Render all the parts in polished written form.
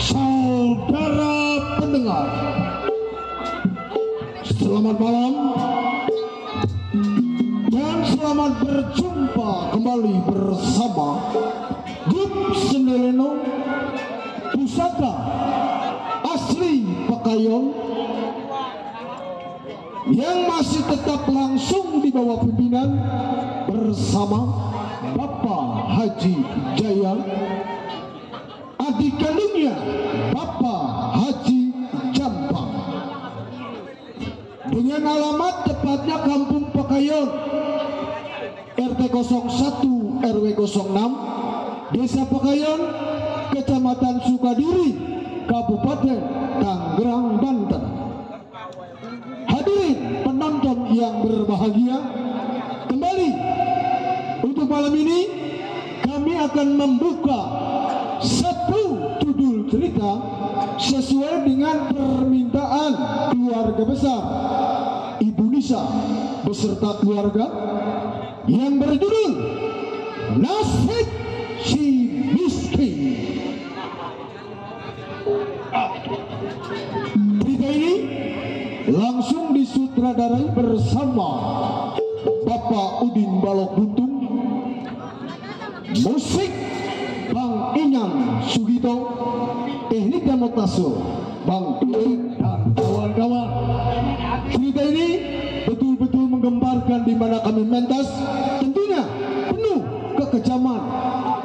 Saudara pendengar, selamat malam dan selamat berjumpa kembali bersama grup Sendeleno Pusaka Asli Pekayon yang masih tetap langsung di bawah pimpinan bersama Bapak Haji Jaya, adik kandungnya Bapak Haji Jampang, dengan alamat tepatnya Kampung Pekayon, RT 01 RW 06, Desa Pekayon, Kecamatan Sukadiri, Kabupaten Tangerang, Banten. Hadirin penonton yang berbahagia, kembali untuk malam ini kami akan membuka satu judul cerita sesuai dengan permintaan keluarga besar Ibu Nisa beserta keluarga yang berjudul Nasib Si Miskin. Cerita ini langsung disutradarai bersama Bapak Udin Balok Buntung, musik Bang Inyang Sugito, teknik dan montase Bang Tuli dan kawan-kawan. Cerita ini betul-betul menggambarkan di mana kami mentas, tentunya penuh kekejaman,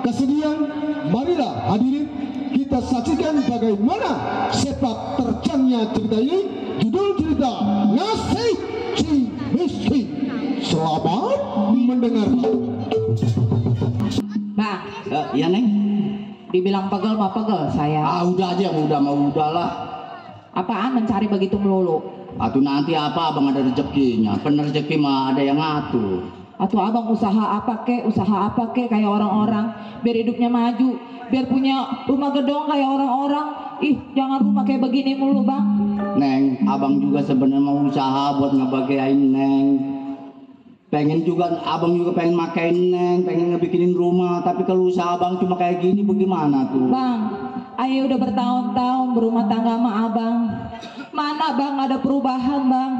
kesedihan. Marilah hadirin kita saksikan bagaimana sepak terjangnya cerita ini. Judul cerita Nasib Si Miskin. Selamat mendengarkan. Bang, Iya Neng. dibilang pegel mah pegel saya. Udah aja, udah mau udahlah. Apaan mencari begitu melulu? Atuh nanti apa abang ada rezekinya. Bener rezeki mah ada yang ngatur. Atau abang usaha apa kek kayak orang-orang, biar hidupnya maju, biar punya rumah gedong kayak orang-orang. Ih, jangan rumah kayak begini mulu bang. Neng, abang juga sebenarnya mau usaha buat ngebahagiain Neng. Abang juga pengen makain Neng, pengen ngebikinin rumah. Tapi kalau usaha abang cuma kayak gini bagaimana tuh? Bang, ayo udah bertahun-tahun berumah tangga sama abang. Mana bang ada perubahan bang?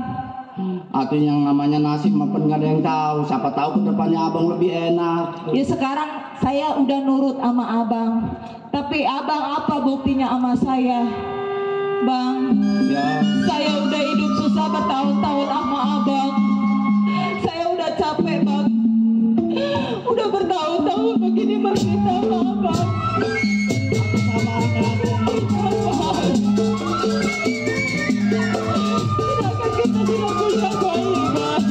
Atau yang namanya nasib mah nggak ada yang tahu. Siapa tahu kedepannya abang lebih enak. Ya sekarang saya udah nurut sama abang. Tapi abang apa buktinya sama saya? Bang, Ya, saya udah hidup susah bertahun-tahun sama abang. Saya udah capek bang. Udah bertahun-tahun begini menderita sama abang. Sedangkan kita tidak punya bayi bang.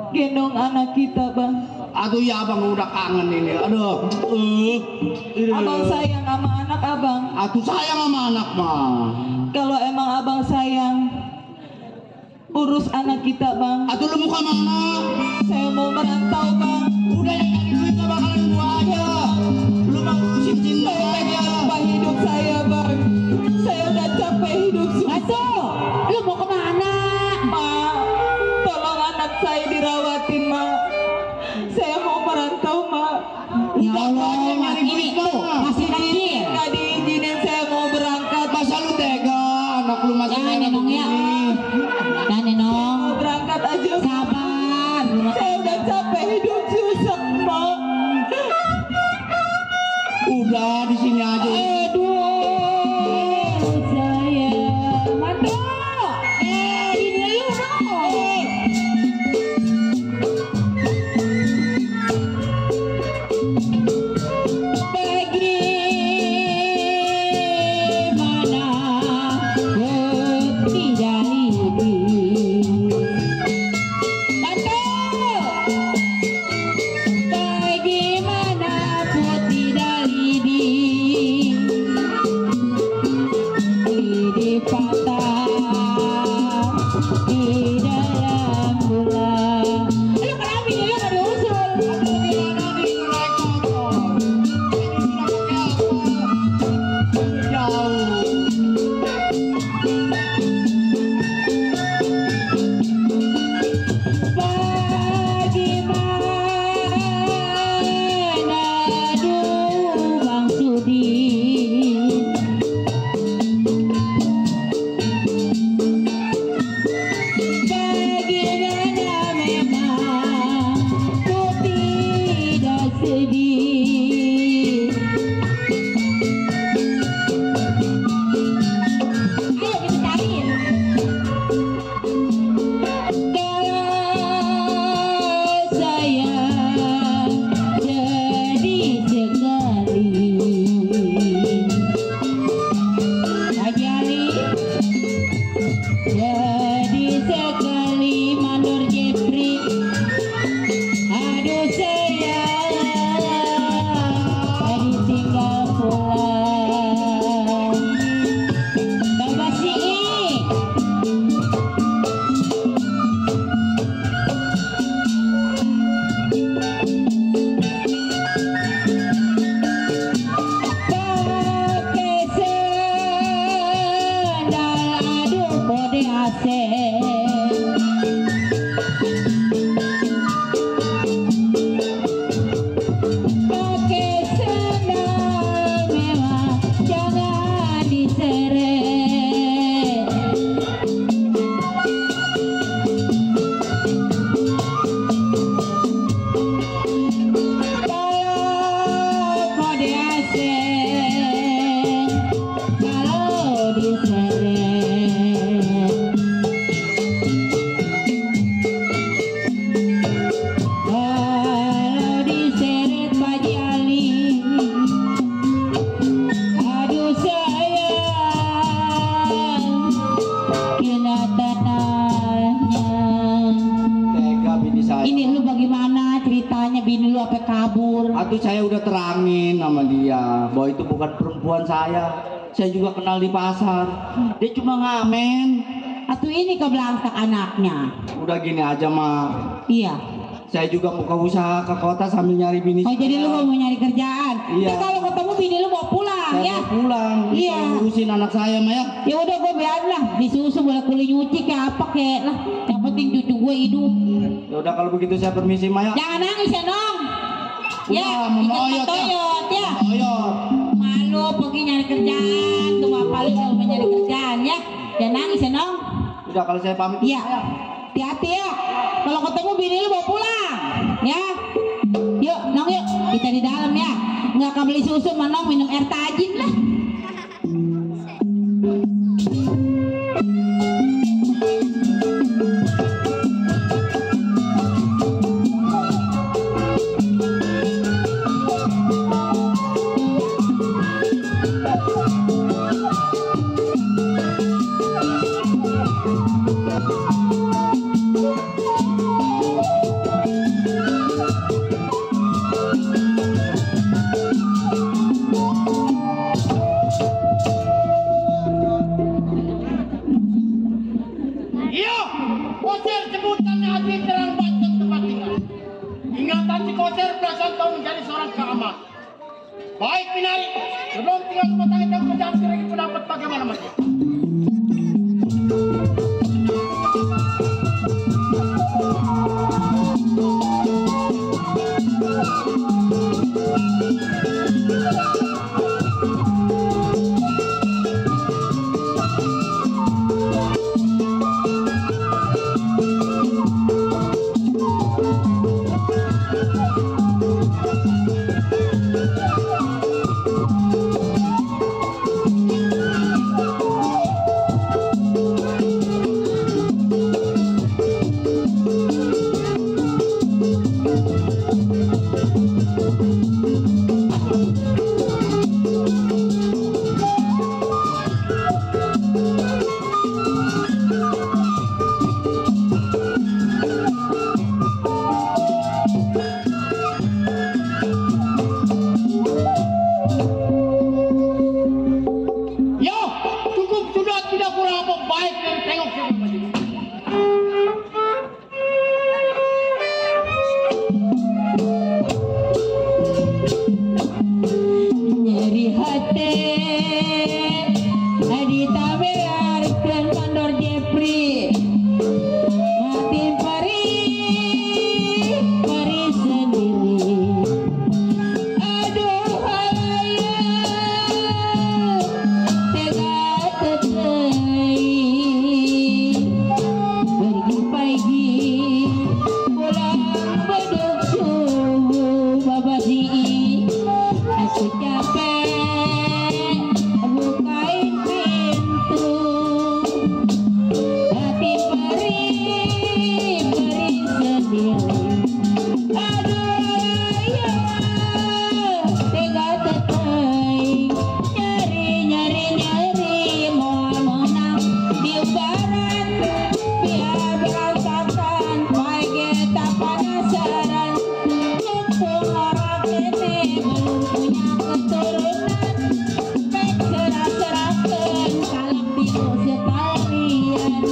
Gendong anak kita bang. aduh ya abang udah kangen ini. Aduh. Abang sayang sama anak abang. Atuh sayang sama anak mah. Kalau emang abang sayang, urus anak kita bang. Atuh lu muka mana? Saya mau merantau bang. Udah yang nyari duit gak bakalan gua aja. Lu mau urusin cinta Saya aja. pengen ubah hidup saya bang. Saya udah capek hidup susah. Lu mau kemana? Ma, tolong anak saya dirawatin ma. Saya mau merantau ma. Ya Allah, nyari ini duit mah. masih kecil. Nggak diizinin saya mau berangkat. Masa lu tega, anak lu masih Jangan merah Nenong ya. begini. Dan Nenong, Mau berangkat aja. Iya. Sabar. Saya udah capek hidup susah, Mak. Udah di sini aja. Aduh, saya mantu. Ini lu dong. Bagaimana putih Dalidi? Mantu. Bagaimana putih Dalidi? Lidi patah di dalam bulan. Lu kenapa ini lu ada usul? Bagaimana aduh Bang Sudi? Bagaimana memang ku tidak sedih. Ayo kita cariin. Kalau saya jadi sekali ajali, jadi sekali mandor Jepri. Aduh saya ditinggal pulang. Coba sih. Pakai sendal aduh kode AC. Pakai sendal mewah jangan diseret. Kalau kode AC, kalau diseret, kalau diseret Pak Jali, aduh sayang kena tanahnya. Tega bini saya. Ini lu bagaimana ceritanya bini lu apa kabur? Aduh saya udah terangin sama dia bahwa itu bukan perempuan saya. Saya juga kenal di pasar. Dia cuma ngamen. Atau ini kebelangsak anaknya? Udah gini aja mah. Iya. Saya juga buka usaha ke kota sambil nyari bini. Oh jadi lu saya. mau nyari kerjaan? Iya. Tapi kalau ketemu bini lu mau pulang Saya ya? mau pulang. Iya. Kalau ngurusin anak saya mah ya. Ya udah gue biarin lah, disusu boleh kulit nyuci kayak apa kayak lah. Yang penting cucu gue hidup. Ya udah kalau begitu saya permisi Maya. Jangan nangis ya Nong. Ya, Udah, mau ikut oyot, ya. toyot ya. Oyot. Malu pergi nyari kerjaan, tuh bapak lu kalau mau nyari kerjaan ya. Jangan nangis ya Nong. Udah kalau saya pamit. Iya, hati-hati ya. Kalau ketemu bini lu bawa pulang, ya. Yuk, Nong yuk, kita di dalam ya. Nggak akan beli susu, Nong minum air tajin lah. Baik Pinari, sebelum tinggal rumah tangga dan pekerjaan kira-kira pendapat bagaimana Mas? Yo, cukup sudah, tidak kurang apa baik dan tengok siapa maju. Nyeri hati ditawarkan Mandor Jepri mati pari sendiri. Aduh ayah tega tetai pergi pagi pulang beduk subuh babasi. Aku capek bukain pintu, hati perih sendiri. Aduh ya, tega tetai nyari mau menang di barat biar berantakan. Pagi tak penasaran mumpung orang ini belum punya keturunan. Baik serah-serahkan kalap tidur sekalian.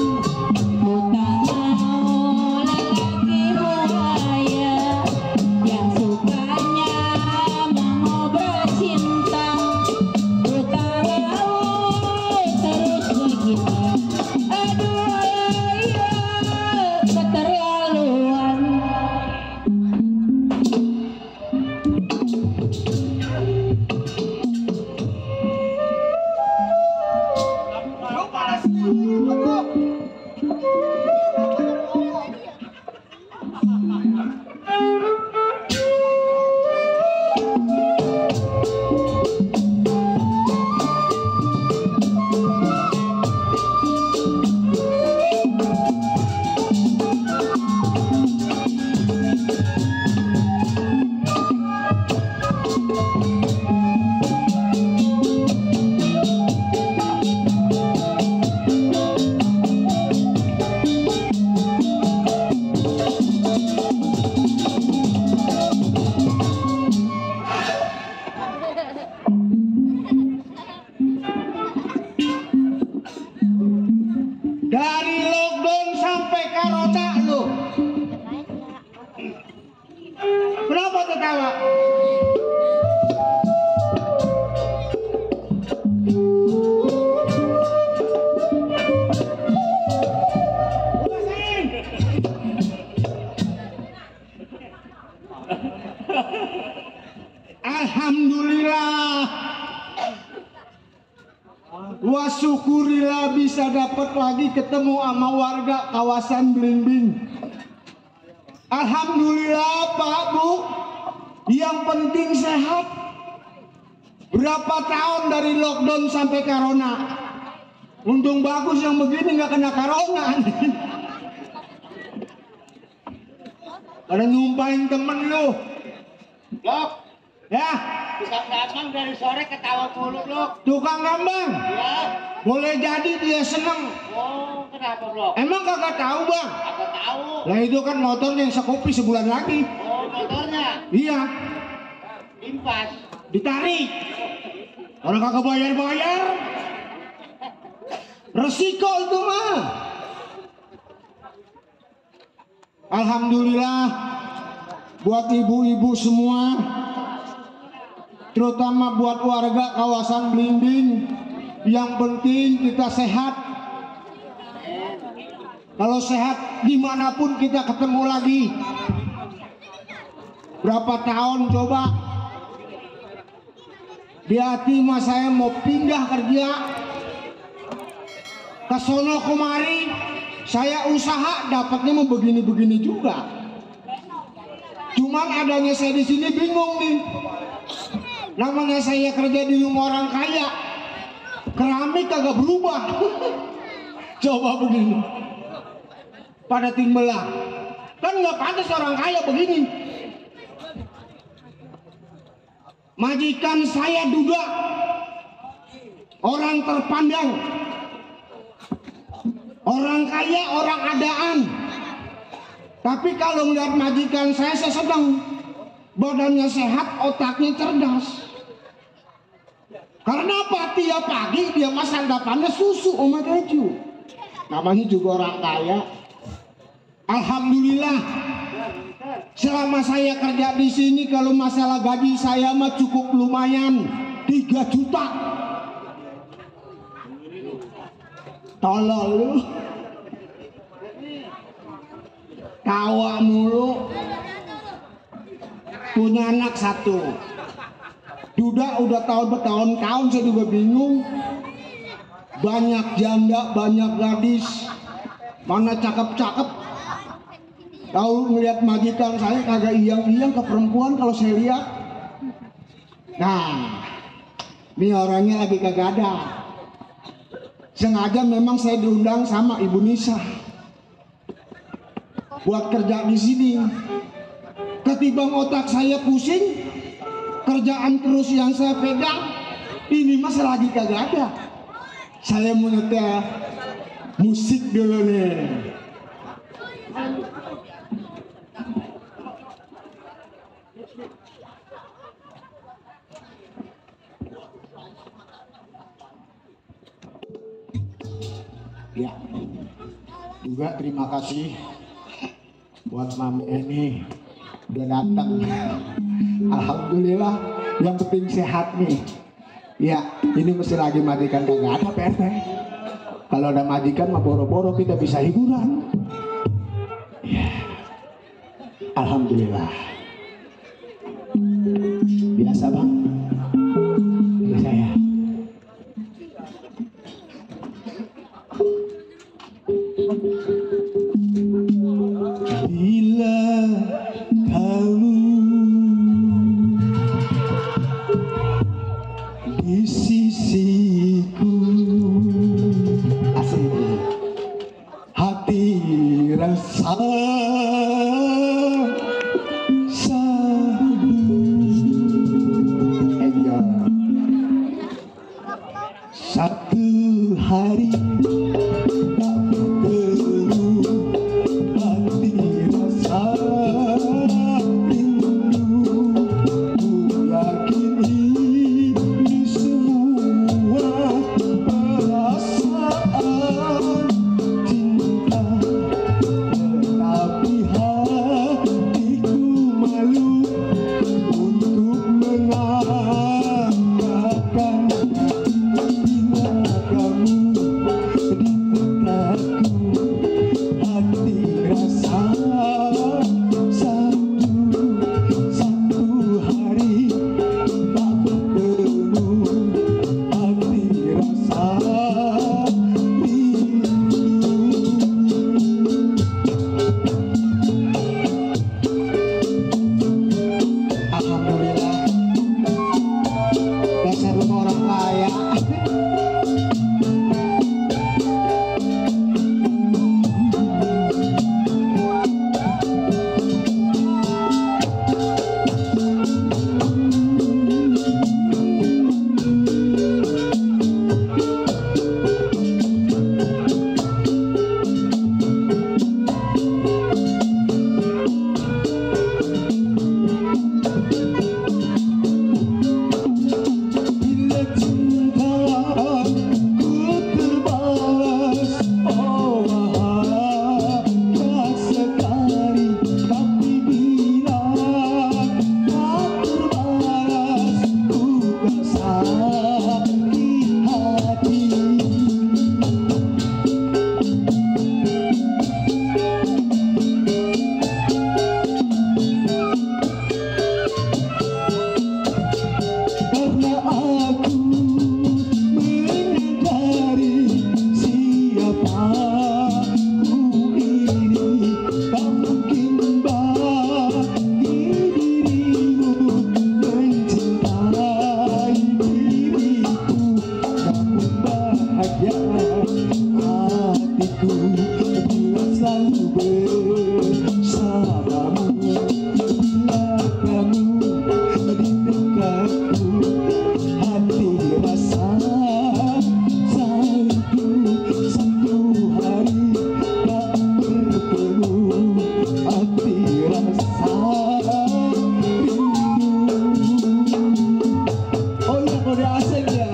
Ku tak mau lelaki buaya yang sukanya mengobrol cinta. Ku tak mau terus begini. Aduh ya, keterlaluan. Dari lockdown sampai corona lo. Kenapa ketawa? Alhamdulillah. Wa syukurilah bisa dapat lagi ketemu sama warga kawasan Blimbing. Alhamdulillah Pak Bu, yang penting sehat. Berapa tahun dari lockdown sampai corona. Untung bagus yang begini nggak kena corona. Pada nyumpahin temen lu. Lok, ya. Tukang dagang dari sore ketawa mulu lo. Tukang gambang. Ya. Boleh jadi dia seneng. Oh, kenapa bro? Emang kagak tahu bang? Aku tahu. Lah itu kan motornya yang sekopi sebulan lagi. Oh, motornya Iya, impas. ditarik. Orang kagak bayar-bayar. Resiko itu mah. Alhamdulillah buat ibu-ibu semua, terutama buat warga kawasan Blimbing, yang penting kita sehat. Kalau sehat dimanapun kita ketemu lagi. Berapa tahun coba Di hati mah saya mau pindah kerja ke sono kemari, saya usaha dapatnya mau begini-begini juga. Cuman adanya saya di sini bingung nih. Namanya saya kerja di rumah orang kaya, keramik kagak berubah. Coba begini, pada timbelah, kan nggak pantas orang kaya begini. Majikan saya duda, orang terpandang, orang kaya, orang adaan. Tapi kalau melihat majikan saya senang. Badannya sehat, otaknya cerdas. Karena apa? Tiap pagi dia masak santapannya susu sama keju. Namanya juga orang kaya. Alhamdulillah. Selama saya kerja di sini, kalau masalah gaji saya mah cukup lumayan, 3 juta. Tolol lu. Tawa mulu. Punya anak 1. Duda udah tahun bertahun-tahun, saya juga bingung. Banyak janda, banyak gadis. Mana cakep-cakep. Tahu ngelihat majikan saya kagak iyang-iyang ke perempuan kalau saya lihat. Nah, ini orangnya lagi kagak ada. Sengaja memang saya diundang sama Ibu Nisa buat kerja di sini. Ketimbang otak saya pusing, kerjaan terus yang saya pegang, ini mas lagi kagak ada. Saya mau nyetel musik dulu nih. Ya, juga terima kasih buat Mami ini udah datang. Alhamdulillah, yang penting sehat nih. Ya, ini mesti lagi majikan kagak ada PRT. Kalau ada majikan mah boro-boro kita bisa hiburan. Ya, alhamdulillah. Biasa bang, biasa ya. Bila kamu di sisiku, asik, hati rasa satu hari di karena aku menyadari siapa ku ini, tak mungkin bagi dirimu mencintai diriku, namun bahagia hatiku bila selalu bersamamu. Bila kamu di dekatku, hati rasa sayangku, satu hari tak bertemu, hati rasa rindu. Oh iya, kode asing ya.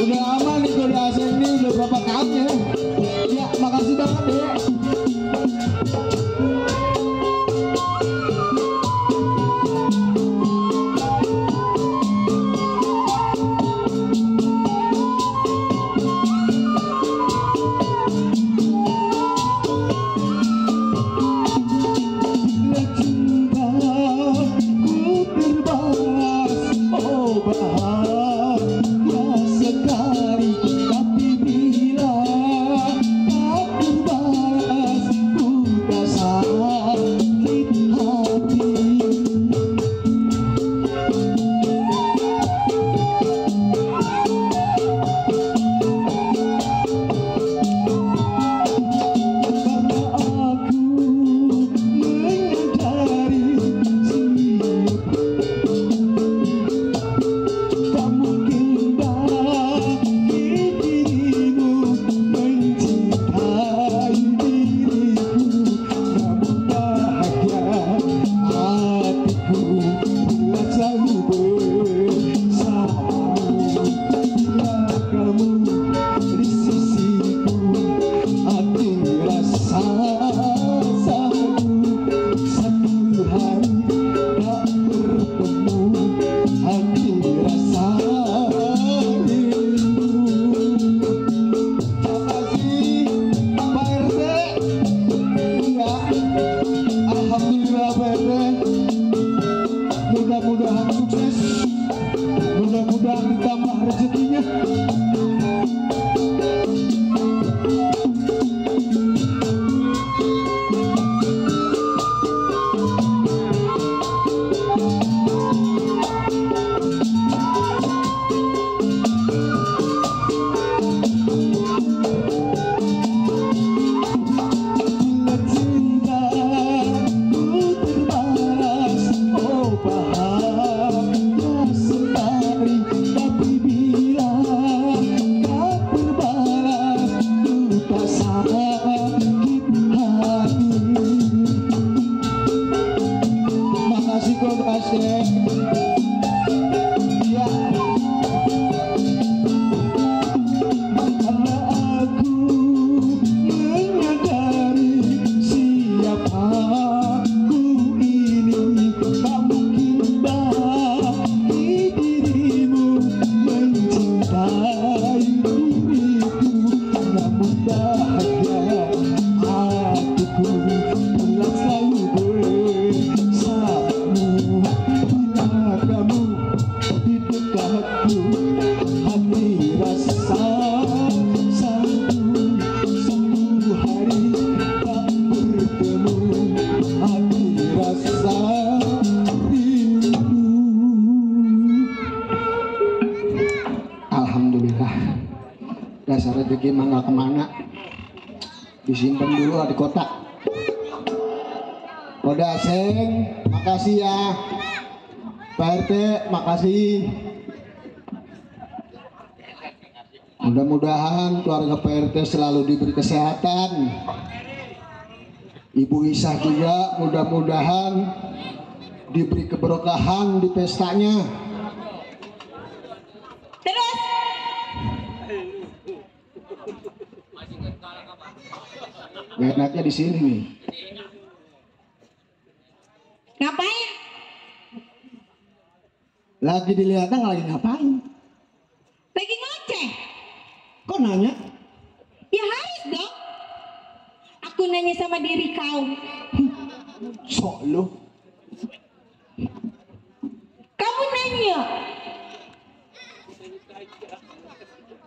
Udah aman nih kode asing ini, udah berapa tahunnya? Ya, makasih banget ya. Bila cintaku terbalas, oh bahagia sekali. Tapi bila tak terbalas, ku tak sakit hati. Karena aku menyadari siapa tak mungkin bagi dirimu mencintai diriku, namun bahagia hatiku bila selalu bersamamu. Bila kamu di sisiku, hati rasa sayangku, satu hari tak bertemu, hati rasa rindu. Makasih Pak RT. Ya, alhamdulillah Pak RT. Mudah-mudahan sukses, mudah-mudahan ditambah rezekinya. Bila cintaku terbalas, oh bahagia sekali. Tapi bila tak terbalas, ku tak sakit hati. Makasih kode asing. Ya. Karena aku menyadari siapa ku ini, tak mungkin bagi dirimu mencintai diriku, namun bahagia hatiku bila selalu bersamamu. Bila kamu di dekatku, hati rasa sayangku, satu hari tak bertemu, hati rasa rindu. Alhamdulillah, dasar rezeki mah nggak kemana, disimpan dulu di kotak. Kode asing, makasih ya Pak RT, makasih. Mudah-mudahan keluarga Pak RT selalu diberi kesehatan. Ibu Isah juga mudah-mudahan diberi keberkahan di pestanya. Terus Enaknya di sini nih. ngapain? Lagi dilihatnya lagi ngapain? Lagi ngoceh. Kok nanya? Ya harus dong. Aku nanya sama diri kau. Sok lu. Kamu nanya.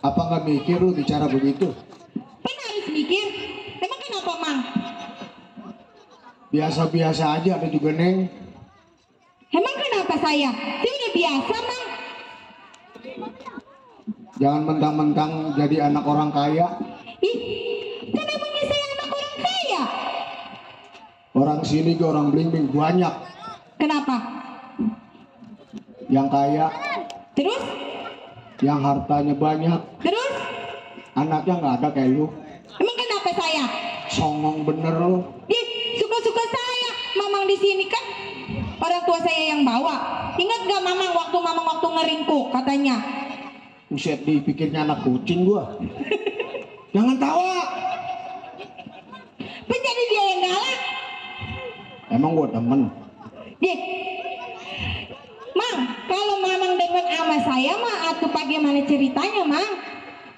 Apa nggak mikir lu bicara begitu? Kan harus mikir. Emang kenapa, Mang? Biasa-biasa aja ada juga Neng. Emang kenapa saya? Saya udah biasa, Mang. Jangan mentang-mentang jadi anak orang kaya. Ih, kan emangnya saya anak orang kaya? Orang sini ke orang Blimbing banyak Kenapa? yang kaya, Terus? yang hartanya banyak, Terus? anaknya nggak ada kayak lu. Emang kenapa saya? Songong bener lu. Ih, suka-suka saya. Mamang di sini kan orang tua saya yang bawa. Ingat gak Mamang waktu ngeringku katanya? Buset, dipikirnya anak kucing gua. Jangan tawa. Penjadi dia yang galak. Emang gua demen. Dih, Mang, kalau Mamang demen sama saya mah atuh bagaimana ceritanya, Mang?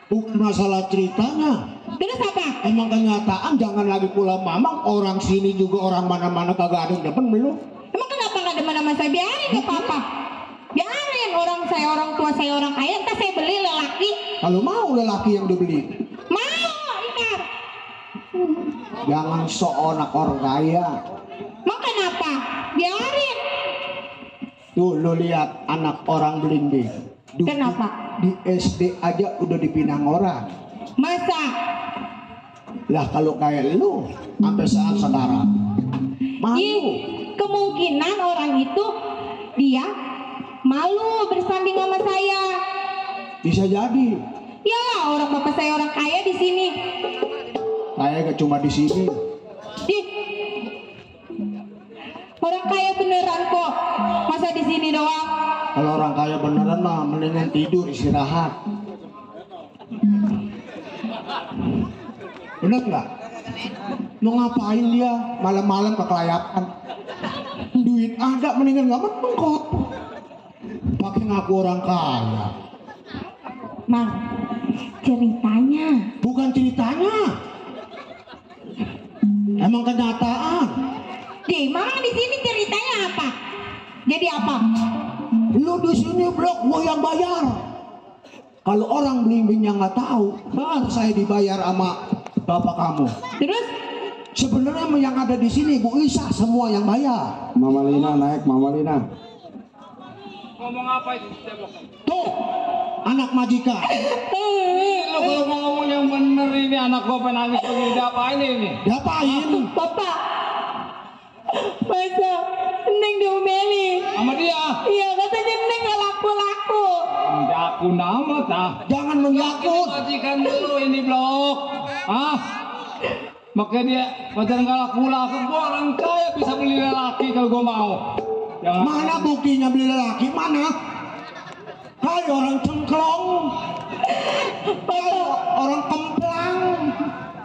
Bukan masalah ceritanya. Terus apa? Emang kenyataan, jangan lagi pula Mamang. Orang sini juga orang mana-mana kagak ada yang demen belum. Emang kenapa gak demen sama saya? Biarin gak apa-apa. Biarin orang tua saya orang kaya, entah saya beli lelaki. Kalau mau lelaki yang dibeli, Mau, Inar. jangan sok anak orang kaya. Mau kenapa? Biarin. Tuh lo lihat anak orang Blimbing. Kenapa? Di SD aja udah dipinang orang. Masa? Lah kalau kayak lu sampai saat sekarang malu. Ih, kemungkinan orang itu dia malu bersanding sama saya. Bisa jadi. Iyalah, orang bapak saya orang kaya di sini. Kayak gak cuma di sini. Ih, orang kaya beneran kok. Masa di sini doang? Kalau orang kaya beneran mah mendingan tidur istirahat. Bener nggak? Mau ngapain dia malam-malam ke kelayapan? Duit ada mendingan nggak menengkot. Pakai ngaku orang kaya. Mang, ceritanya. Bukan ceritanya. Emang kenyataan. Dih, Mamang di sini ceritanya apa? Jadi apa? Lu di sini blok gua yang bayar. Kalau orang Blimbing yang nggak tahu, baru saya dibayar sama bapak kamu. Terus? Sebenarnya yang ada di sini Bu Isa semua yang bayar. Mama Lina naik, Mama Lina. Ngomong apa itu? Tuh, anak majikan. Lo kalau ngomong yang bener ini anak gua penangis begini diapain ini? Diapain? Bapak, masa Neng diomeli? Sama dia? Iya, katanya Neng gak laku-laku. Aku nama tah. Jangan menyakut. Majikan dulu ini blok. Ah, makanya dia pacaran gak laku-laku. Gua orang kaya bisa beli lelaki kalau gua mau. Jangan. Mana buktinya beli lelaki? Mana? Kayak orang cengklong. Kayak orang kemplang.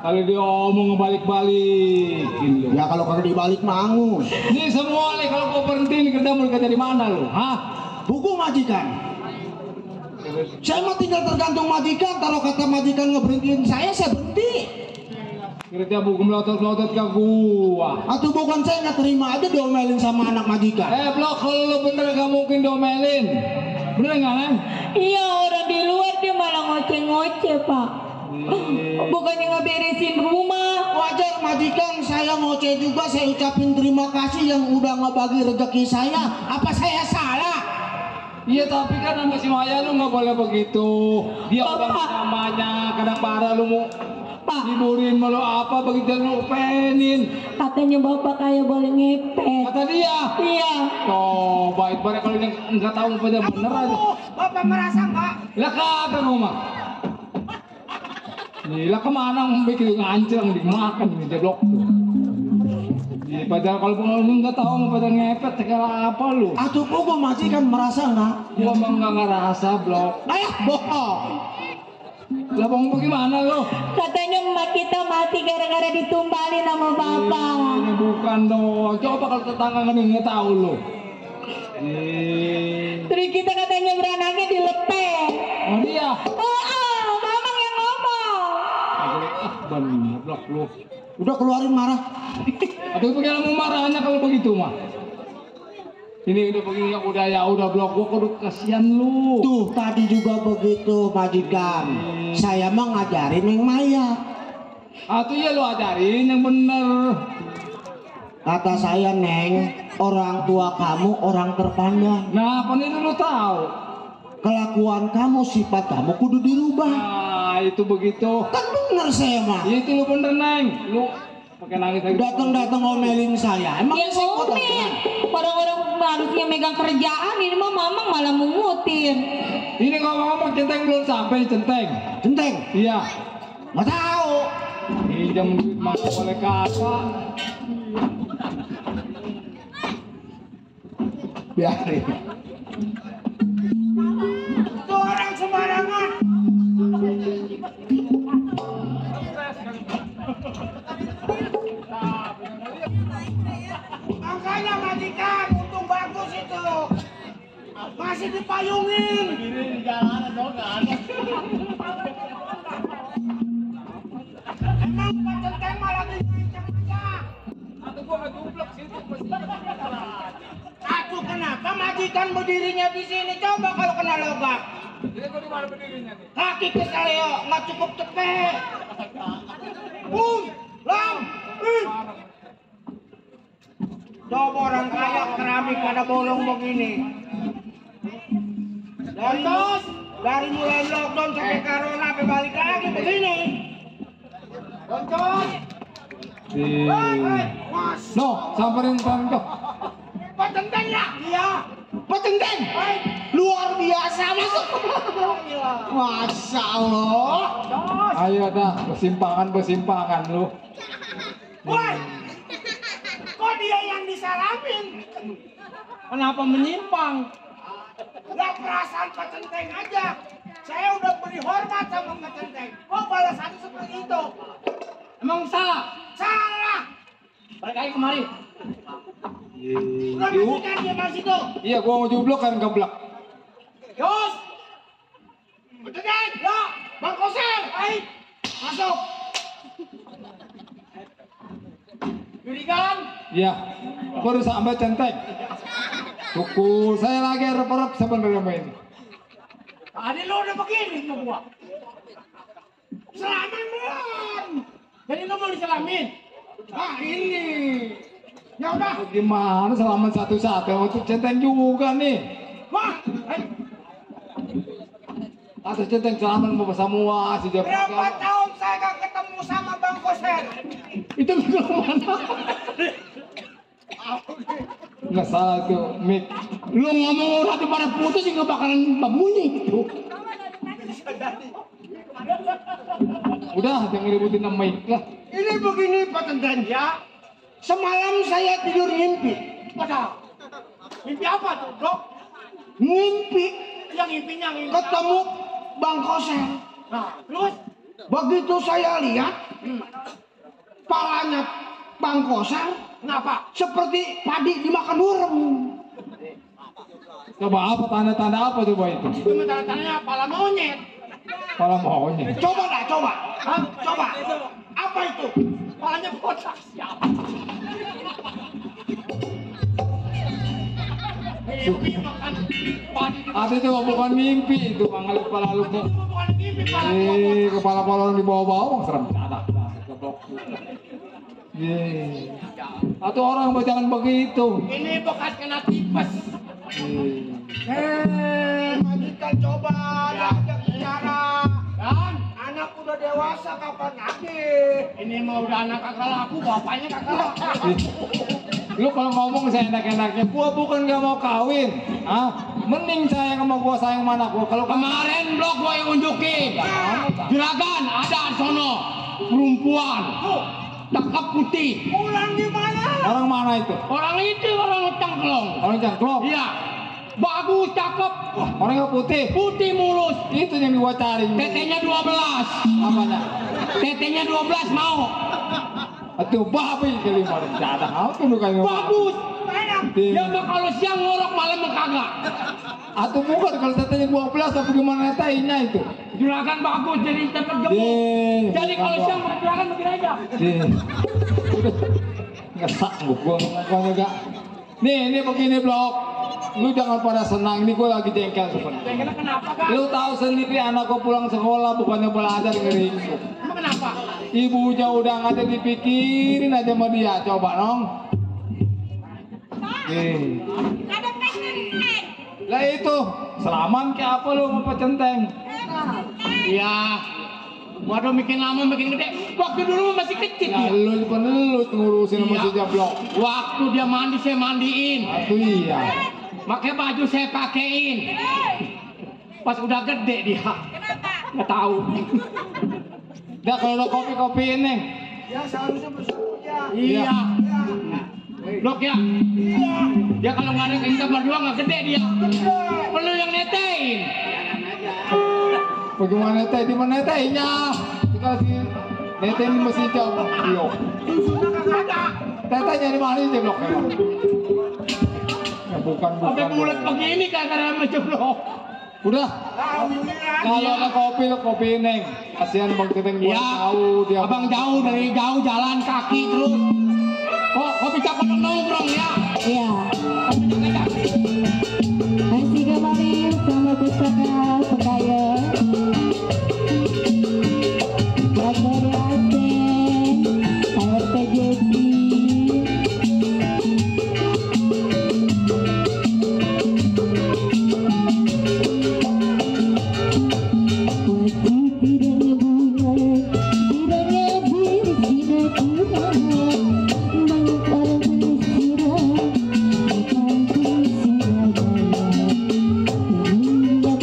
Kalau dia omong ngebalik-balikin lu. Ya kalau kagak dibalik mangu. Ini semua nih kalau gua berhenti nih kerja mau kerja di mana lu? Hah? Buku majikan. Saya mah tinggal tergantung majikan. Kalau kata majikan ngeberhentiin saya berhenti. Kerja buku melotot-melotot ke gua. Atau bukan saya nggak terima aja diomelin sama anak majikan. Blok, kalau lu bener gak mungkin diomelin. Bener gak kan? Iya, orang di luar dia malah ngoceh-ngoceh, Pak. Bukannya ngeberesin rumah. Wajar majikan, saya ngoceh juga, saya ucapin terima kasih yang udah ngebagi rezeki saya. Apa saya salah? Iya tapi kan sama si Maya lu gak boleh begitu. Dia udah Bapak. namanya kadang parah lu mau Pak, hiburin malu apa begitu lu penin. katanya bapak kayak boleh ngepet. Kata dia. Iya. Tuh baik banget kalau dia nggak tahu pada bener aja. Bapak merasa nggak? Lah kagak ngomong. Gila kemana bikin nganceng dimakan nih dia blok tuh. Iya, padahal kalau lu nggak tahu mau pada ngepet segala apa lu. Atau buku majikan merasa nggak? Gua mah nggak ngerasa blok. Ayah bohong. Lah bang bagaimana lu? Katanya emak kita mati gara-gara ditumbalin sama bapak. Ini bukan dong. Coba kalau tetangga nggak tahu lu. Terus kita katanya beranaknya dilepeh. Oh dia. Oh, Mamang yang ngomong. Bener blok lu. Udah keluarin marah. Aduh bagaimana mau marahnya kalau begitu mah? Ini udah begini udah blok gua kudu kasihan lu. Tuh tadi juga begitu majikan. Saya mah ngajarin yang Maya. Atuh ya lu ajarin yang bener. Kata saya Neng, orang tua kamu orang terpandang. Nah, apa nih lu tahu? Kelakuan kamu, sifat kamu kudu dirubah. Nah, itu begitu. Kan bener saya mah. Itu lu bener Neng. Lu pakai nangis lagi. Datang ngomelin saya. Emang Ya saya kota ngomel. Orang-orang harusnya megang kerjaan, ini mah mamang malah mengutin. Ini ngomong-ngomong centeng belum sampai centeng. Centeng, Iya. nggak tahu. Pinjam duit mah boleh kagak. Biarin. Itu orang sembarangan. Makanya majikan, untung bagus itu. Masih dipayungin. Emang Pak Centeng malah dibincang aja. Atau gua ngeduplek situ Aku kenapa majikan berdirinya di sini? Coba kalau kena lobak. Jadi gua di mana berdirinya nih? Kaki ke saleo, nggak cukup cepet. Lam, coba orang kaya keramik pada bolong begini. Dari mulai lockdown sampai corona sampai balik lagi begini. Boncos. Mas, No, samperin sekarang tuh. Pak Centeng ya? Iya. Pak Centeng. Luar biasa masuk. Masya Allah. Ayo dah, bersimpangan lu. Woi, kok dia yang disalamin? Kenapa menyimpang? Lah perasaan Pak Centeng aja. Saya udah beri hormat sama Pak Centeng. Kok balasannya seperti itu? Emang salah? Salah. Balik lagi kemari. Udah majikan dia masih tuh. Iya, gua mau jublok kan geblak. Yus. Pak Centeng. Ya, Bang Koser. Baik. Masuk. Jurigan. Iya, baru sampai centeng. Suku saya lagi rep-rep sebenarnya ini. Tadi lo udah begini sama gua. Selamin belum? Jadi lo mau diselamin? Ah ini. Ya udah. Gimana selamat satu-satu untuk centeng juga nih. Wah. Atau centeng selamat mau semua si Jepang. Berapa tahun saya gak ketemu sama Bang Koser? Itu ke mana? Nggak salah tuh, Mik. Lu ngomong udah pada putus juga bakalan bunyi tuh. Udah, jangan ributin sama Mik lah. Ini begini Pak Tenten ya. Semalam saya tidur mimpi. Padahal. Mimpi apa tuh, Dok? Mimpi. Yang mimpinya ketemu Bang Koser. Nah, terus begitu saya lihat palanya Bang Koser, kenapa? Seperti padi dimakan burung. Coba apa tanda-tanda apa coba itu? Itu tanda-tandanya pala monyet. Kepala maunya. Coba dah, coba. Hah? Coba. Apa itu? Palanya botak. Siapa? Makan padi. Ada itu bukan mimpi itu, mangal kepala lu. Itu bukan mimpi pala. Kepala orang di bawah-bawah serem ada. Atau orang jangan begitu. Ini bekas kena tipes. Majikan coba diajak bicara. Dan anak udah dewasa kapan lagi? Ini mah udah anak kakak laku, bapaknya kakak laku. Lu kalau ngomong saya enak-enaknya, gua bukan gak mau kawin. Mending sayang sama gua, sayang sama anak gua. Kalau Kemarin blok gua yang unjukin. Juragan ada sono perempuan. Cakep putih. Pulang di mana? orang mana itu? Orang itu orang cangklong. Orang jangklok. Iya. Bagus, cakep. Orang yang putih. Putih mulus. Itu yang gua cari. Tetenya 12. Apa dah? Tetenya 12 mau. Atuh babi kali mana? Ada apa lu kayak Bagus. Enak. Iya. Ya mah kalau siang ngorok malam mah kagak. Atau bukan kalau tetenya 12 apa gimana tetenya itu? Juragan bagus jadi cepet gemuk. Deh. Jadi kalau siang juragan begini aja. Deh. Udah. Nggak sanggup gue ngomong juga. Nih, ini begini Blok. Lu jangan pada senang, ini gue lagi jengkel sebenarnya. Jengkel kenapa kak? Lu tahu sendiri anak gue pulang sekolah bukannya belajar ngeringkuk. Emang kenapa? Ibunya udah nggak ada dipikirin aja sama dia, coba nong. Lah itu, selaman kayak apa lu sama centeng? Iya. Waduh makin lama makin gede. Waktu dulu masih kecil Ya ya. lu penelut ngurusin sama Iya. si Jablok. Waktu dia mandi saya mandiin. Itu iya. Pakai baju saya pakein. Pas udah gede dia. Nggak tahu. Dah kalau udah kopi-kopi ini. Ya seharusnya bersama ya. Iya. Blok ya. Dia kalau nggak ada kita berdua nggak gede dia. Perlu yang netein. Bagaimana teh? Di mana tehnya? Dikasih neteh di masih jauh. Yo. Tetehnya di mana sih Blok emang? Ya bukan. Sampai bulat begini kan karena menjeblok. Udah. Kalau ada kopi lo kopi neng. Kasihan Bang Teteng gua Iya. tahu dia. Abang jauh dari jauh jalan kaki terus. Oh, kopi cakep nongkrong ya. Iya. Kopi cakep. Masih kembali sama Pustaka Pekaya. Bakari Asen, saya PJC. Waktu tidaknya bunga, tidaknya bersinar bunga. Banyak orang beristirahat di kampung Surabaya. Hingga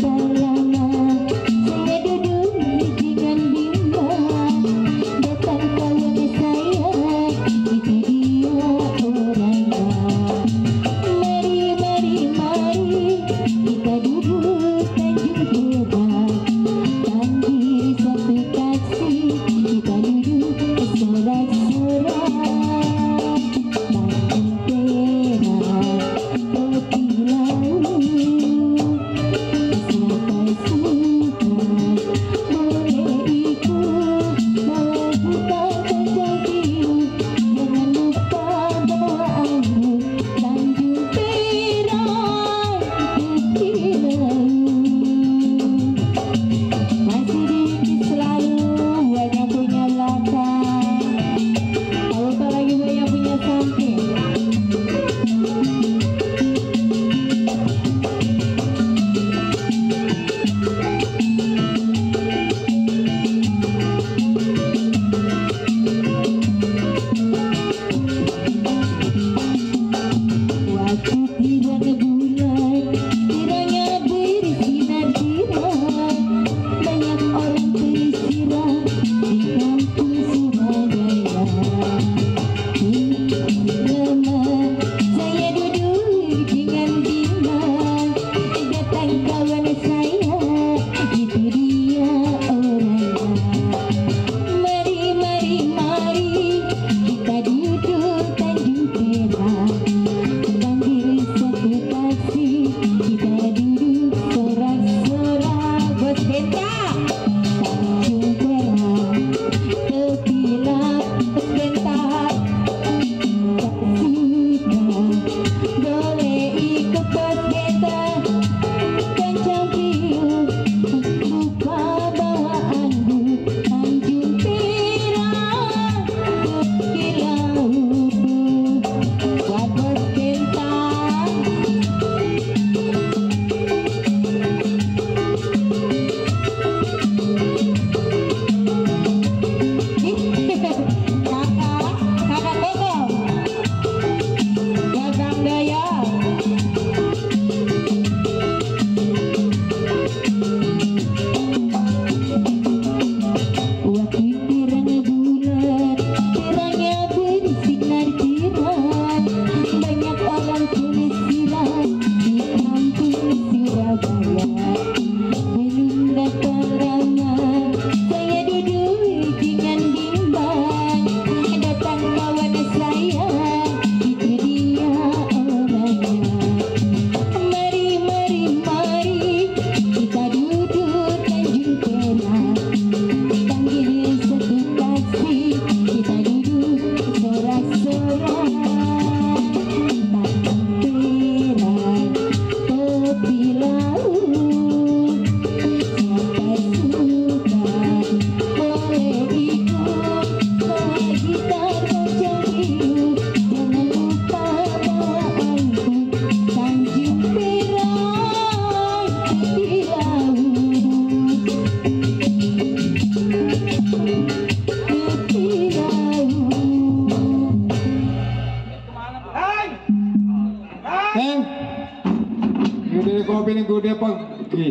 dia pergi.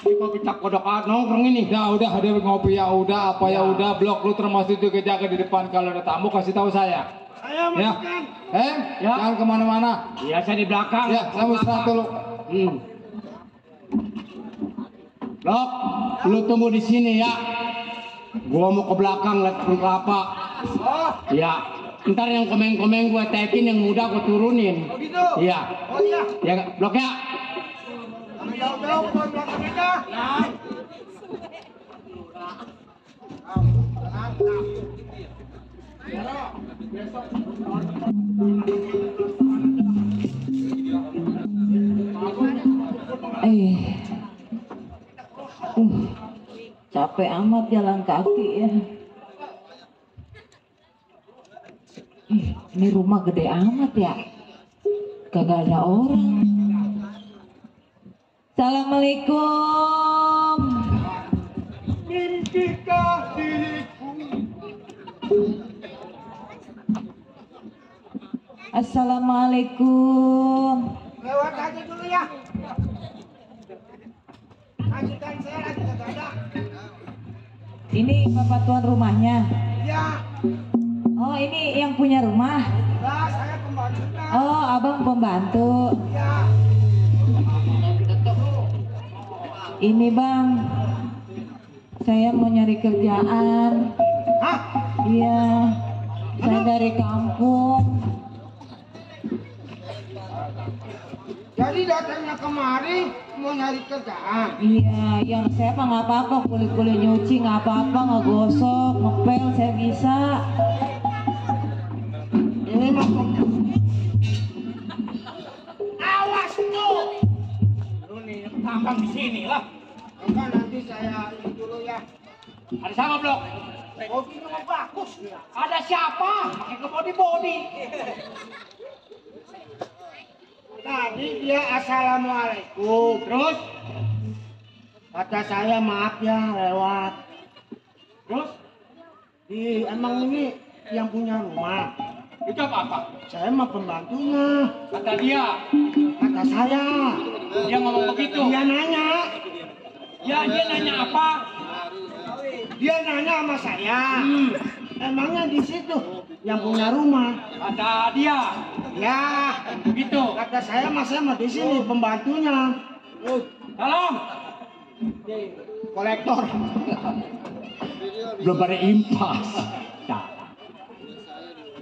Ini kok kita kodok nongkrong ini. Ya udah dia ngopi ya udah apa ya udah blok lu termasuk juga jaga di depan kalau ada tamu kasih tahu saya. Saya Ya. majikan. Ya. Jangan kemana-mana. Iya saya di belakang. Ya saya mau istirahat dulu. Blok, lu tunggu di sini ya. Gua mau ke belakang lihat kebun kelapa. Oh, Ya, ntar yang komen-komen gue tekin, yang muda gue turunin. oh gitu. Iya, Oh iya. ya blok ya. Jangan jauh-jauh ke belakang aja. Nah. Capek amat jalan kaki ya. Ini rumah gede amat ya. Kagak ada orang. Assalamualaikum. Mimpikan diriku. Assalamualaikum. Lewat aja dulu ya. Majikan saya lagi kagak ada. Ini bapak tuan rumahnya. Ya, Oh, ini yang punya rumah. lah saya pembantunya. Oh, abang pembantu. Ya, Ini bang, saya mau nyari kerjaan. hah? Iya, saya dari kampung. Jadi datangnya kemari mau nyari kerjaan. Iya, yang saya mah nggak apa-apa, kulit-kulit nyuci nggak apa-apa, nggak gosok, ngepel saya bisa. Ini mah awas tuh. Lu nih tambang di sini lah. Enggak, nanti saya ini dulu ya. Ada sama blok. Hobinya mah bagus ya. Ada siapa? Pakai ke body. Tadi dia assalamualaikum. Terus, Kata saya maaf ya lewat. terus, Emang ini yang punya rumah. itu apa? Saya mah pembantunya. Kata dia, Kata saya. dia ngomong begitu. Dia nanya. Ya, dia nanya apa? Dia nanya sama saya. Emangnya di situ yang punya rumah? Kata dia, Ya. begitu. Kata saya mah di sini pembantunya. Salam. Kolektor. Belum pada impas.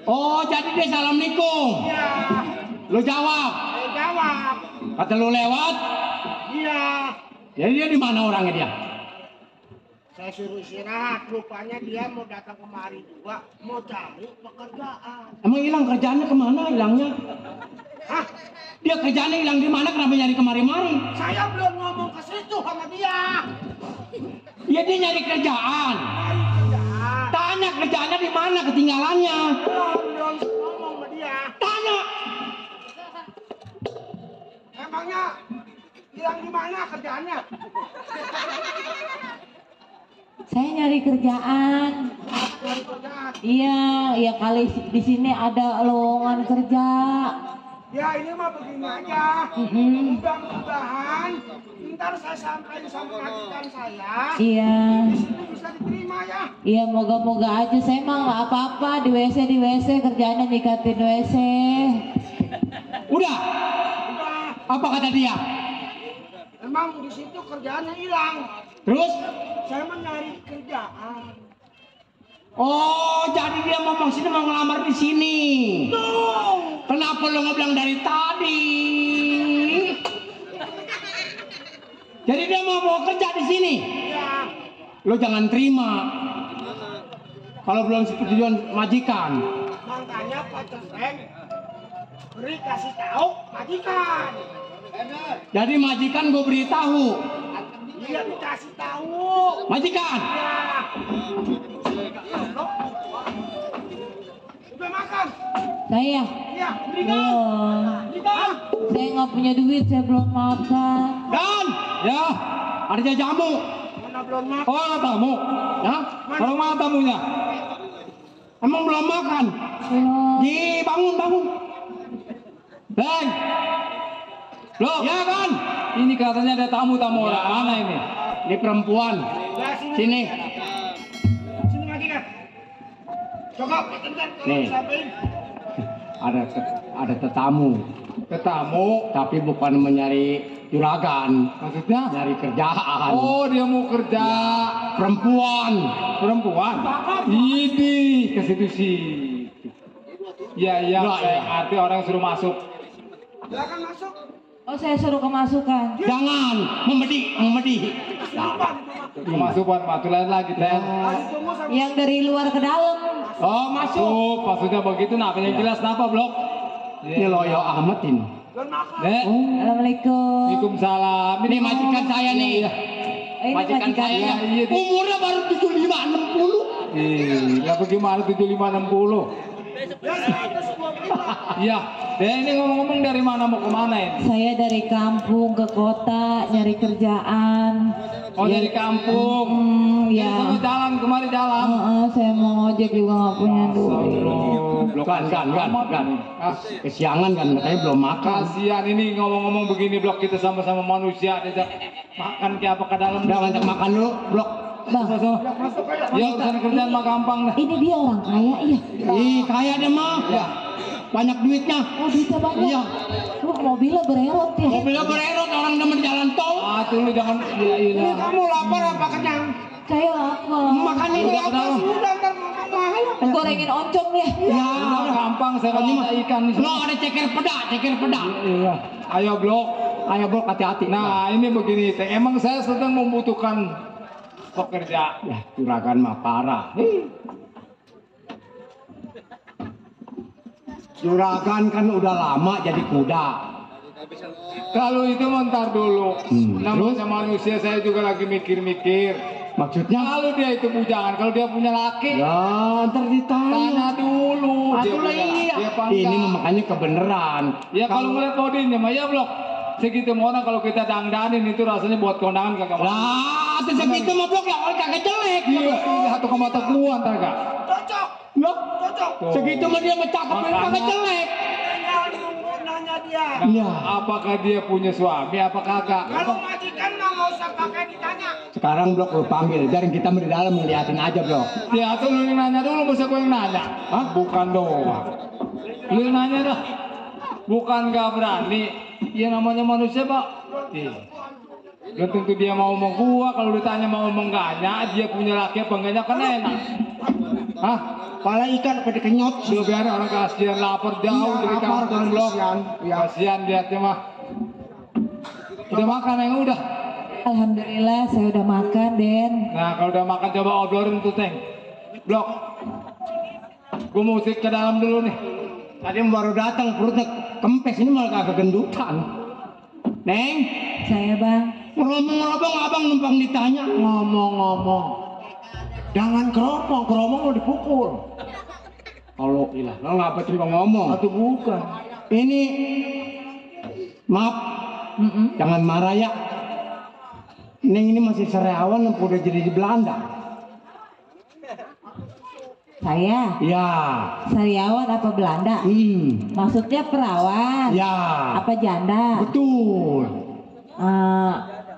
Oh, jadi dia assalamualaikum. Iya. Lu jawab. Saya jawab. Kata lu lewat. Iya. Jadi dia di mana orangnya dia? Saya suruh istirahat. Rupanya dia mau datang kemari juga. Mau cari pekerjaan. Emang hilang kerjaannya kemana hilangnya? Hah? Dia kerjaannya hilang di mana? Kenapa nyari kemari-mari? Saya belum ngomong ke situ sama dia. Ya dia nyari kerjaan. Kerjaan. Tanya kerjaannya di mana ketinggalannya. Belum ngomong sama dia. Tanya. Emangnya hilang di mana kerjaannya? Saya nyari kerjaan. Cari kerjaan. Iya, ya kali di sini ada lowongan kerja. Ya ini mah begini aja. Mm-mm. Mudah-mudahan ntar saya sampaikan sama majikan saya. Iya, Di situ bisa diterima ya. iya moga-moga aja. Saya mah nggak apa-apa di WC kerjaannya nyikatin WC. Udah. Udah. Apa kata dia? Emang di situ kerjaannya hilang. Terus? Saya mau nyari kerjaan. Oh, jadi dia mau maksudnya mau ngelamar di sini. Tuh. Kenapa lo nggak bilang dari tadi? Jadi dia mau kerja di sini. Ya. Lo jangan terima. Kalau belum setujuan majikan. Makanya Pak Ceseng beri kasih tahu majikan. Jadi majikan gue beritahu. Dia dikasih tahu. Majikan. Ya. Udah makan? Saya Iya. belum. Kita. Saya nggak punya duit, saya belum makan. Dan ya ada jamu. Mana belum makan? Oh tamu. Ya. Kalau mana tamunya? Emang belum makan? Belum. Bangun. Bang. Loh, Ya kan? ini katanya ada tamu-tamu orang mana ini? Ini perempuan. Sini. Sini lagi kan. Cokok, Nih. Ada tetamu, Tetamu, tapi bukan mencari juragan, maksudnya? nyari kerjaan. Oh, dia mau kerja. Perempuan. Perempuan. Ini ke situ sih. Iya, iya. Nah, Saya iya. arti orang suruh masuk. Silakan masuk. Oh, saya suruh kemasukan. Jangan memedi. Kemasukan, matulan lagi, Teh. Yang dari luar ke dalam. Oh, masuk. Masuk, maksudnya begitu. Nah, yang jelas kenapa, Blok? Ini loyo amat ini. Nek. Assalamualaikum. Waalaikumsalam. Ini majikan saya nih. Iya, Ini Majikan saya. iya. Iya, iya. Umurnya baru 75 60. Iya, bagaimana 75 60? Iya, Teh ini ngomong-ngomong dari mana mau kemana ini? Saya dari kampung ke kota nyari kerjaan. Oh, dari kampung. Ya. Sama jalan, kemari jalan. Saya mau ngojek juga nggak punya duit. Astagfirullah. Kan. Ah, Kesiangan kan katanya belum makan. kasihan ini ngomong-ngomong begini, Blok, kita sama-sama manusia, diajak makan kayak apa ke dalam. Udah ngajak makan dulu, Blok. Bang, Ya urusan kerjaan mah gampang dah. ini dia orang kaya iya. Ih, kaya dia mah. Ya. Banyak duitnya. Oh, duitnya banyak. Iya. Lu mobilnya bererot ya. Mobilnya bererot orang demen jalan tol. Ah, tuh lu jangan ya Ini iya. kamu lapar apa kenyang? Saya lapar. Makan ini Udah apa? kenal. Sudah ntar makan ayo. Gorengin oncom ya. Ya, Udah gampang saya Ini kalau mah ada ikan di sini. Lo ada ceker peda. Iya. Ayo, Blok. Ayo, Blok, hati-hati. Nah, ini begini, Teh. Emang saya sedang membutuhkan pekerja. ya, juragan mah parah. Juragan kan udah lama jadi kuda. Kalau itu mentar dulu. Hmm. Namanya manusia, saya juga lagi mikir-mikir. Maksudnya? Kalau dia itu bujangan, kalau dia punya laki, Ya, ntar ditanya. tanya dulu. Dia Atulah punya, iya. dia apa Ini enggak. makanya kebenaran. Ya kalau ngeliat bodinya mah ya, Blok. Segitu mau orang kalau kita dangdanin itu rasanya buat kondangan kagak mau. Lah, itu segitu mah Blok ya, orang kagak jelek. Iya, satu koma gua ntar kak. Cocok. Blok, Cocok. segitu mah dia mah cakep, Makanya. kagak jelek. Tinggal nanya dia. Nah, Iya. apakah dia punya suami, apa kagak? Kalau majikan mah nggak usah pakai ditanya. Sekarang Blok lu panggil, biarin kita di dalam ngeliatin aja Blok. Ya tuh lu yang nanya dulu, masa gua yang nanya? Hah? Bukan doang. Lu yang nanya dah. Bukan gak berani. Ya namanya manusia, Pak. Iya. Belum tentu dia mau ngomong gua, kalau ditanya mau ngomong enggaknya, dia punya laki apa enggaknya kan enak. Hah? Kepala ikan pada kenyot. Udah biar orang kasihan lapar jauh Iya, dari lapar, kampung Blok. kasihan. Iya. Kasihan lihatnya mah. Udah makan yang udah. Alhamdulillah saya udah makan, Den. Nah kalau udah makan coba obrolin tuh Teng. Blok. Gua mau usik ke dalam dulu nih. Tadi baru datang perutnya kempes, ini malah kagak gendutan. Neng, Saya, Bang. ngomong-ngomong abang numpang ditanya. Ngomong-ngomong, jangan keromong lo dipukul. Kalau ilah, lo ngapa cuma ngomong? Atau bukan? Ini, maaf, jangan marah ya. Neng ini masih sariawan apa udah jadi di Belanda? Saya Ya, sariawan apa Belanda? Maksudnya perawan? ya, Apa janda? betul.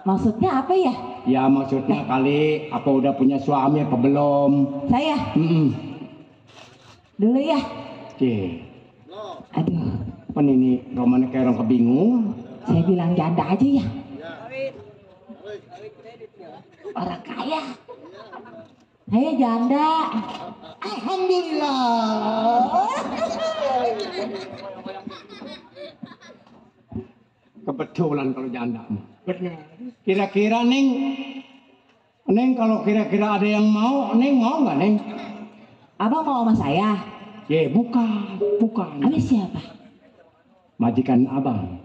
Maksudnya apa ya? Ya maksudnya kali apa udah punya suami apa belum? Saya dulu ya. Oke, Aduh, kan ini romannya kayak orang kebingungan. saya bilang janda aja ya. Orang kaya. Saya janda. Alhamdulillah. Kebetulan kalau janda. Benar. Kira-kira Neng kalau kira-kira ada yang mau, Neng mau nggak Neng? Abang mau sama saya? Ya bukan. Ada siapa? Majikan abang.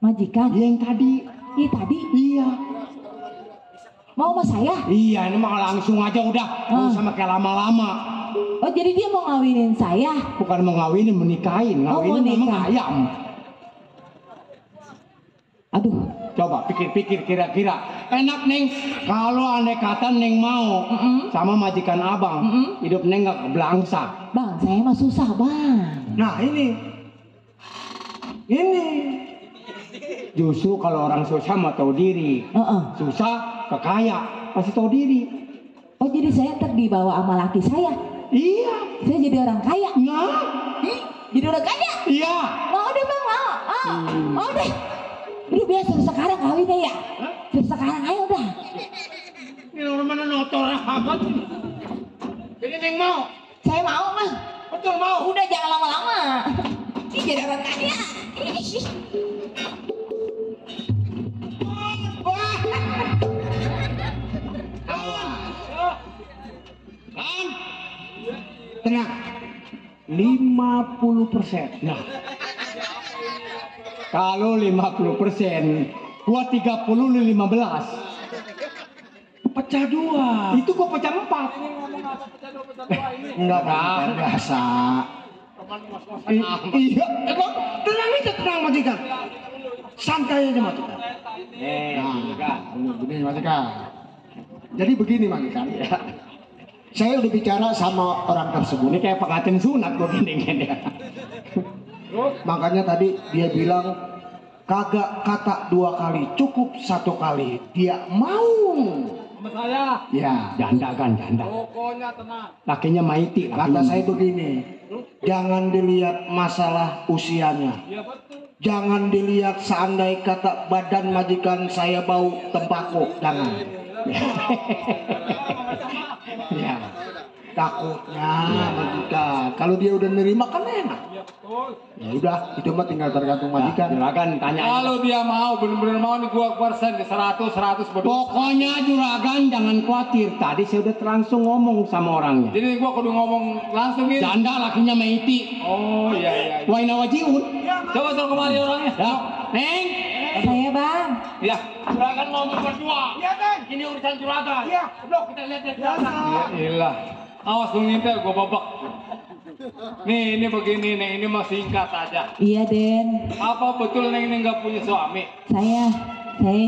Majikan? Yang tadi. Iya tadi. Iya. Mau sama saya? Iya, ini mah langsung aja udah. Nggak usah pakai lama-lama. Oh jadi dia mau ngawinin saya? Bukan mau ngawinin, menikahin. Oh, mau Ngawinin memang nikah. ayam. Aduh, Coba pikir-pikir kira-kira. Enak Neng, kalau andai kata Neng mau sama majikan abang, hidup Neng nggak kebelangsa. Bang, saya mah susah, Bang. Nah ini, Justru kalau orang susah mau tahu diri. Heeh. Susah ke kaya pasti tahu diri. Oh jadi saya ntar dibawa sama laki saya. Iya. Saya jadi orang kaya. Nah, Jadi orang kaya. iya. Mau deh bang, mau. Mau deh. Udah biasa sekarang kawin deh ya. Sekarang ayo udah. Ini orang mana notor amat. Jadi Neng mau. Saya mau mah. Betul mau. Udah jangan lama-lama. Ini jadi orang kaya. Tenang. 50%. Nah, kalau 50%, gua 30 lu 15. Pecah 2. Itu gua pecah 4. Enggak kan biasa. Iya, emang tenang aja, tenang majikan. Santai aja majikan. Begini majikan. Jadi begini majikan. Saya udah bicara sama orang tersebut. Ini kayak pengantin sunat gua gini ya. Makanya tadi dia bilang kagak kata 2 kali, cukup 1 kali. Dia mau. Sama saya. Ya, Janda kan, janda. Pokoknya tenang. Lakinya Maiti. kata saya begini. Jangan dilihat masalah usianya. Iya betul. Jangan dilihat seandai kata badan majikan saya bau tembakau. Jangan. Ya, takutnya majikan. Kalau dia udah nerima kan enak. Ya udah, itu mah tinggal tergantung majikan. Juragan tanya aja. Kalau dia mau, bener-bener mau nih gua persen di 100 berdua. Pokoknya juragan jangan khawatir. Tadi saya udah langsung ngomong sama orangnya. Jadi gua kudu ngomong langsung ini. Janda lakinya Maiti. Oh iya. Waina wajiun. Coba suruh kemari orangnya. Ya, Neng. Saya bang. Iya. Juragan ngomong berdua. Iya kan? Ini urusan juragan. Iya. Udah kita lihat ya juragan. Iya. Awas lu ngintel gua babak. Nih ini begini nih, ini mah singkat aja. Iya Den. Apa betul Neng ini nggak punya suami? Saya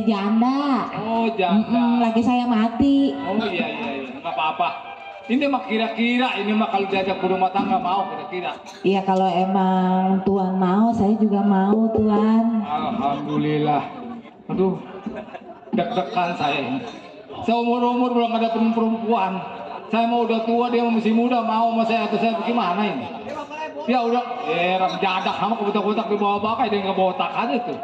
janda. Oh janda. Laki saya mati. Oh iya nggak apa-apa. Ini mah kira-kira, ini mah kalau diajak berumah tangga mau kira-kira. Iya kalau emang Tuan mau, saya juga mau Tuan. Alhamdulillah. Aduh, deg-degan saya. Seumur-umur belum ada perempuan. Saya mau udah tua, dia masih muda, mau sama saya atau saya gimana ini? Ya udah, ram jadak sama kebutak-butak di bawah bakai, dia nggak botak aja tuh.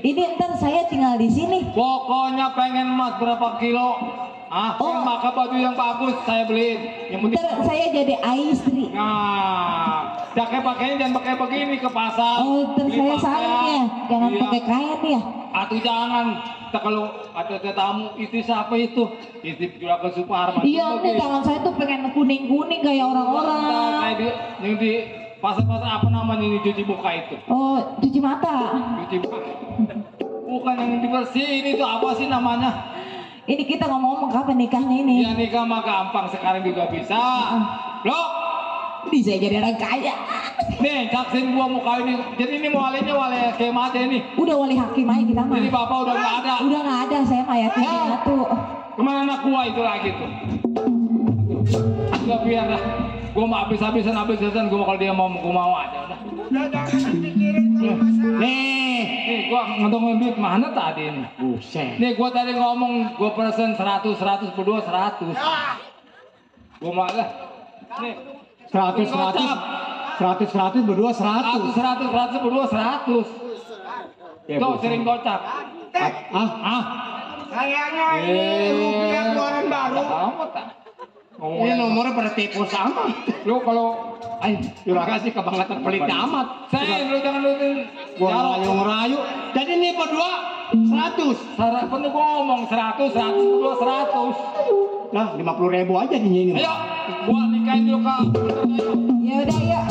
Ini ntar saya tinggal di sini. Pokoknya pengen emas berapa kilo? Pengen pakai baju yang bagus, saya beliin. Yang penting. Ntar saya jadi istri. Nah, pakainya jangan pakai begini ke pasar. Oh, ntar beli saya saran ya, jangan Iya. pakai kain ya. Atau jangan. Kita kalau ada tamu, istri siapa itu? Istri Juragan Suparman. Iya, nih tangan saya tuh pengen kuning-kuning kayak orang-orang. Kayak yang di pasar-pasar apa namanya ini cuci muka itu? Oh, cuci mata. Cuci muka. Bukan yang dibersihin itu apa sih namanya? Ini kita ngomong kapan nikahnya ini? Ya nikah mah gampang sekarang juga bisa. Loh, Bisa jadi orang kaya. nih jaksin gua muka ini. Jadi ini walinya wali kemah ini. Udah wali hakim aja kita mah. Jadi bapak udah nggak ada. Udah nggak ada, saya mah yatim piatu. Kemana anak gua itu lagi tuh? Gak biar dah. Gua mau habis-habisan gua kalau dia mau gua mau aja udah. Nih gua ngantongin duit mana tadi ini? Buset. Nih gua tadi ngomong gua persen 100 berdua 100. Gua malah. Nih 100 berdua 100. 100 berdua 100. Ya, Tuh buset. sering gocap. Kayaknya ini rupiah keluaran baru. Amat tak. Ini nomornya pada tipu sama. Lu kalau Juragan sih kebangetan pelitnya amat. saya lu jangan lu Gua ngerayu. Jadi ini berdua 100. Sarap penuh gua ngomong 100 berdua 100. Nah, 50.000 aja di sini. Ayo, gua nikahin dulu Kak. Ya udah ya.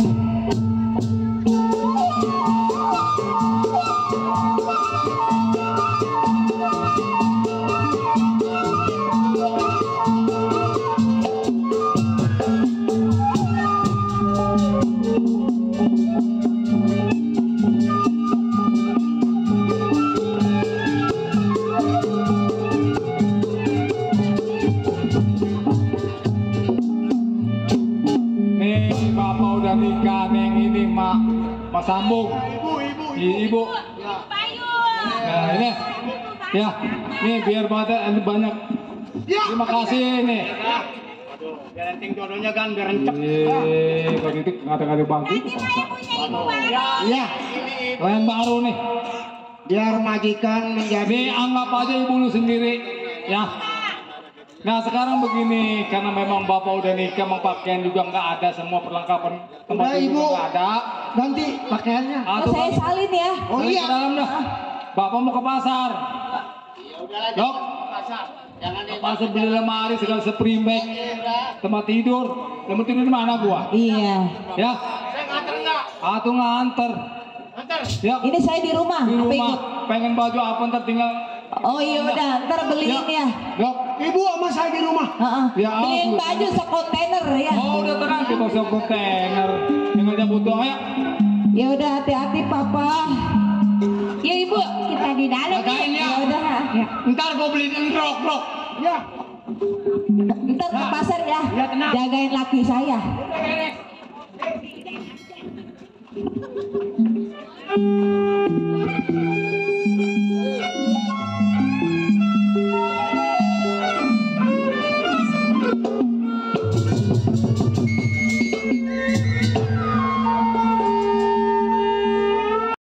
Nih, bapak udah nikah, neng ini mak sambung. Ibu. ini. Ya, nih biar banyak. Terima kasih nih. Biar enteng jodohnya kan, biar rencek. Kalau itu ngata-ngata bangku. Iya. Yang baru nih. Biar majikan menjadi. Nih anggap aja ibu lu sendiri, ya. Nah sekarang begini, karena memang bapak udah nikah, memang pakaian juga nggak ada, semua perlengkapan tempat Udah, tidur Ibu. nggak ada. Ganti pakaiannya. Atau Saya salin ya. Oh ke iya. dalam dah. Bapak mau ke pasar. Dok, ke pasar beli lemari segala spring bag, tempat tidur. Tempat tidur di mana gua? Iya. Ya. Atau nganter. Ya. Ini saya di rumah. Di Apa rumah ikut? pengen baju apa ntar tinggal. Oh iya udah, ntar beliin ya. Dok, Ibu sama saya di rumah. Heeh. Ya, Beliin aku- baju sekontainer ya. oh udah tenang di masuk kontainer. Tinggal jemput doang ya. Ya udah hati-hati papa. Ya ibu, kita di dalam. Jagain ya. Ya udah. Ya. Ntar gue beliin rok. Ya. Ntar ke pasar ya. Ya, tenang. Jagain laki saya. Udah,